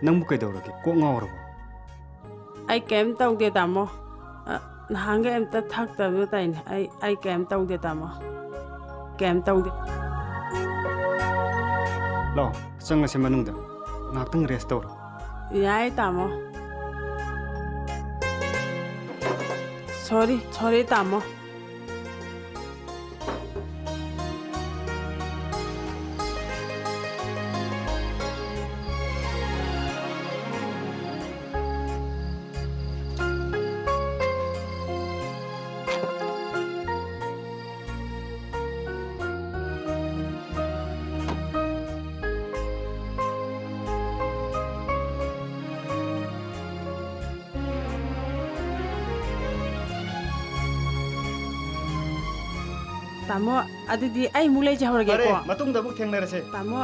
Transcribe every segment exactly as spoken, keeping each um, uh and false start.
ꯅꯪꯕꯨ ꯀꯩꯗꯧꯔꯒꯦ? ꯀꯣꯛ ꯉꯥꯎꯔꯕꯣ? ꯑꯩ ꯀꯩꯝ ꯇꯧꯗꯦ, ꯇꯥꯃꯣ꯫ ꯑ, ꯅꯍꯥꯟꯒꯩ ꯑꯝꯇ ꯊꯛꯇꯕꯗꯣ ꯇꯧꯔꯤꯅꯦ꯫ ꯑꯩ, ꯑꯩ ꯀꯩꯝ ꯇꯧꯗꯦ, ꯇꯥꯃꯣ꯫ ꯀꯩꯝ ꯇꯧꯗꯦ꯫ ꯂꯥꯛꯑꯣ, ꯆꯪꯉꯁꯦ ꯃꯅꯨꯡꯗ꯫ ꯉꯥꯏꯍꯥꯛꯇꯪ rest ꯇꯧꯔꯣ꯫ ꯌꯥꯏ, ꯇꯥꯃꯣ꯫ Sorry, sorry, ꯇꯥꯃꯣ꯫ ꯇꯥꯃꯣ, ꯑꯗꯨꯗꯤ ꯑꯩ ꯑꯃꯨꯛ ꯂꯩꯖꯍꯧꯔꯒꯦꯀꯣ꯫ ꯐꯔꯦ, ꯃꯇꯨꯡꯗ ꯑꯃꯨꯛ ꯊꯦꯡꯅꯔꯁꯦ꯫ ꯇꯥꯃꯣ꯫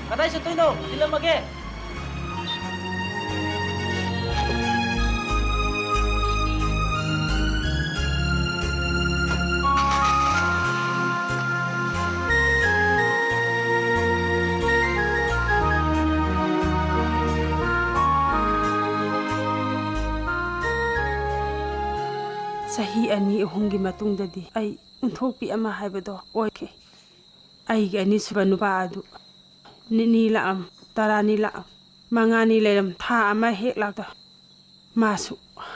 ꯀꯗꯥꯏ ꯆꯠꯇꯣꯏꯅꯣ? ꯊꯤꯜꯂꯝꯃꯒꯦ꯫ ꯆꯍꯤ ꯑꯅꯤ ꯑꯍꯨꯝꯒꯤ ꯃꯇꯨꯡꯗꯗꯤ ꯑꯩ ꯑꯣꯟꯊꯣꯛꯄꯤ ꯑꯃ ꯍꯥꯏꯕꯗꯣ ꯑꯣꯏꯈꯤ꯫ ꯑꯩꯒꯤ ꯑꯅꯤꯁꯨꯕ ꯅꯨꯄꯥ ꯑꯗꯨ ꯅꯤꯅꯤ ꯂꯥꯛꯑꯝ, ꯇꯔꯥꯅꯤ ꯂꯥꯛꯑꯝ, ꯃꯉꯥꯅꯤ ꯂꯩꯔꯝ, ꯊꯥ ꯑꯃ ꯍꯦꯛ ꯂꯥꯛꯇ, ꯃꯥꯁꯨ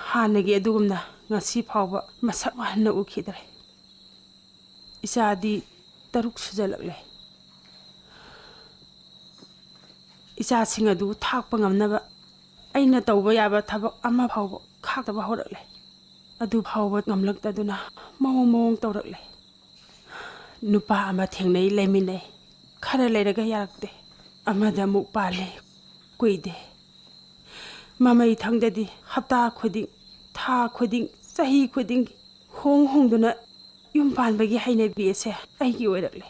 ꯍꯥꯟꯅꯒꯤ ꯑꯗꯨꯒꯨꯝꯅ ꯉꯁꯤ ꯐꯥꯎꯕ ꯃꯁꯛ ꯍꯟꯅ ꯎꯈꯤꯗ꯭ꯔꯦ꯫ ꯏꯆꯥꯗꯤ ꯇꯔꯨꯛ ꯁꯨꯖꯜꯂꯛꯂꯦ꯫ ꯏꯆꯥꯁꯤꯡ ꯑꯗꯨ ꯊꯥꯛꯄ ꯉꯝꯅꯕ ꯑꯩꯅ ꯇꯧꯕ ꯌꯥꯕ ꯊꯕꯛ ꯑꯃ ꯐꯥꯎꯕ ꯈꯥꯛꯇꯕ ꯍꯧꯔꯛꯂꯦ꯫ ꯑꯗꯨ ꯐꯥꯎꯕ ꯉꯝꯂꯛꯇꯗꯨꯅ ꯃꯑꯣꯡ ꯃꯑꯣꯡ ꯇꯧꯔꯛꯂꯦ꯫ ꯅꯨꯄꯥ ꯑꯃ ꯊꯦꯡꯅꯩ, ꯂꯩꯃꯤꯟꯅꯩ꯫ ꯈꯔ ꯂꯩꯔꯒ ꯌꯥꯔꯛꯇꯦ꯫ ꯑꯃꯗ ꯑꯃꯨꯛ ꯄꯥꯜꯂꯦ꯫ ꯀꯨꯏꯗꯦ꯫ ꯃꯃꯩ ꯊꯪꯗꯗꯤ ꯍꯞꯇꯥ ꯈꯨꯗꯤꯡ, ꯊꯥ ꯈꯨꯗꯤꯡ, ꯆꯍꯤ ꯈꯨꯗꯤꯡꯒꯤ ꯍꯣꯡ ꯍꯣꯡꯗꯨꯅ ꯌꯨꯝ ꯄꯥꯟꯕꯒꯤ ꯍꯩꯅꯕꯤ ꯑꯁꯦ ꯑꯩꯒꯤ ꯑꯣꯏꯔꯛꯂꯦ꯫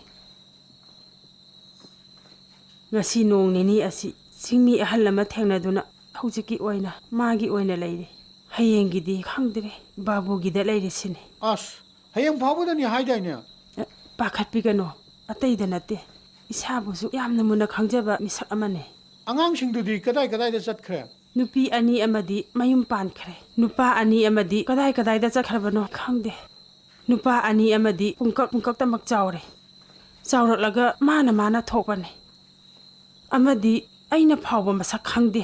ꯉꯁꯤ ꯅꯣꯡ ꯅꯤꯅꯤ ꯑꯁꯤ ꯆꯤꯡꯃꯤ ꯑꯍꯜ ꯑꯃ ꯊꯦꯡꯅꯗꯨꯅ ꯍꯧꯖꯤꯛꯀꯤ ꯑꯣꯏꯅ ꯃꯥꯒꯤ ꯑꯣꯏꯅ ꯂꯩꯔꯦ꯫ ꯍꯌꯦꯡꯒꯤꯗꯤ ꯈꯪꯗ꯭ꯔꯦ, ꯕꯥꯕꯨꯒꯤꯗ ꯂꯩꯔꯦ ꯁꯤꯅꯤ꯫ ꯑꯁ, ꯍꯌꯦꯡ ꯐꯥꯎꯕꯗꯅꯤ ꯍꯥꯏꯗꯥꯏꯅꯦ? ꯑꯦ, ꯄꯥꯈꯠꯄꯤꯒꯅꯨ, ꯑꯇꯩꯗ ꯅꯠꯇꯦ꯫ ꯏꯁꯥꯕꯨꯁꯨ ꯌꯥꯝꯅ ꯃꯨꯟꯅ ꯈꯪꯖꯕ ꯃꯤꯁꯛ ꯑꯃꯅꯦ꯫ ꯑꯉꯥꯡꯁꯤꯡꯗꯨꯗꯤ ꯀꯗꯥꯏ ꯀꯗꯥꯏꯗ ꯆꯠꯈ꯭ꯔꯦ? ꯅꯨꯄꯤ ꯑꯅꯤ ꯑꯃꯗꯤ ꯃꯌꯨꯝ ꯄꯥꯟꯈ꯭ꯔꯦ꯫ ꯅꯨꯄꯥ ꯑꯅꯤ ꯑꯃꯗꯤ ꯀꯗꯥꯏ ꯀꯗꯥꯏꯗ ꯆꯠꯈ꯭ꯔꯕꯅꯣ ꯈꯪꯗꯦ꯫ ꯅꯨꯄꯥ ꯑꯅꯤ ꯑꯃꯗꯤ ꯄꯨꯡꯀꯛ ꯄꯨꯡꯀꯛꯇꯃꯛ ꯆꯥꯎꯔꯦ꯫ ꯆꯥꯎꯔꯛꯂꯒ ꯃꯥꯅ ꯃꯥꯅ ꯊꯣꯛꯄꯅꯦ꯫ ꯑꯃꯗꯤ ꯑꯩꯅ ꯐꯥꯎꯕ ꯃꯁꯛ ꯈꯪꯗꯦ꯫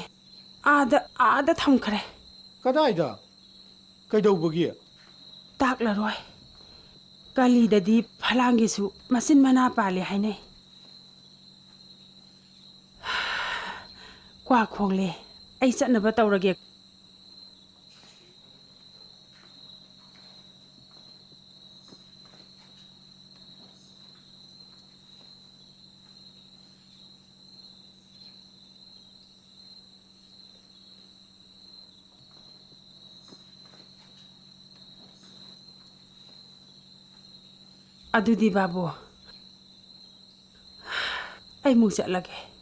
ꯑꯥꯗ, ꯑꯥꯗ ꯊꯝꯈ꯭ꯔꯦ꯫ ꯀꯗꯥꯏꯗ? ꯀꯩꯗꯧꯕꯒꯤ? ꯇꯥꯛꯂꯔꯣꯏ꯫ ꯀꯥꯂꯤꯗꯗꯤ ꯐꯂꯥꯡꯒꯤꯁꯨ ꯃꯆꯤꯟ ꯃꯅꯥ ꯄꯥꯜꯂꯦ ꯍꯥꯏꯅꯩ꯫ ꯀ꯭ꯋꯥ ꯈꯣꯡꯂꯦ꯫ ꯑꯩ ꯆꯠꯅꯕ ꯇꯧꯔꯒꯦ꯫ ꯑꯗꯨꯗꯤ ꯕꯥꯕꯨ, ꯑꯩ ꯑꯃꯨꯛ ꯆꯠꯂꯒꯦ꯫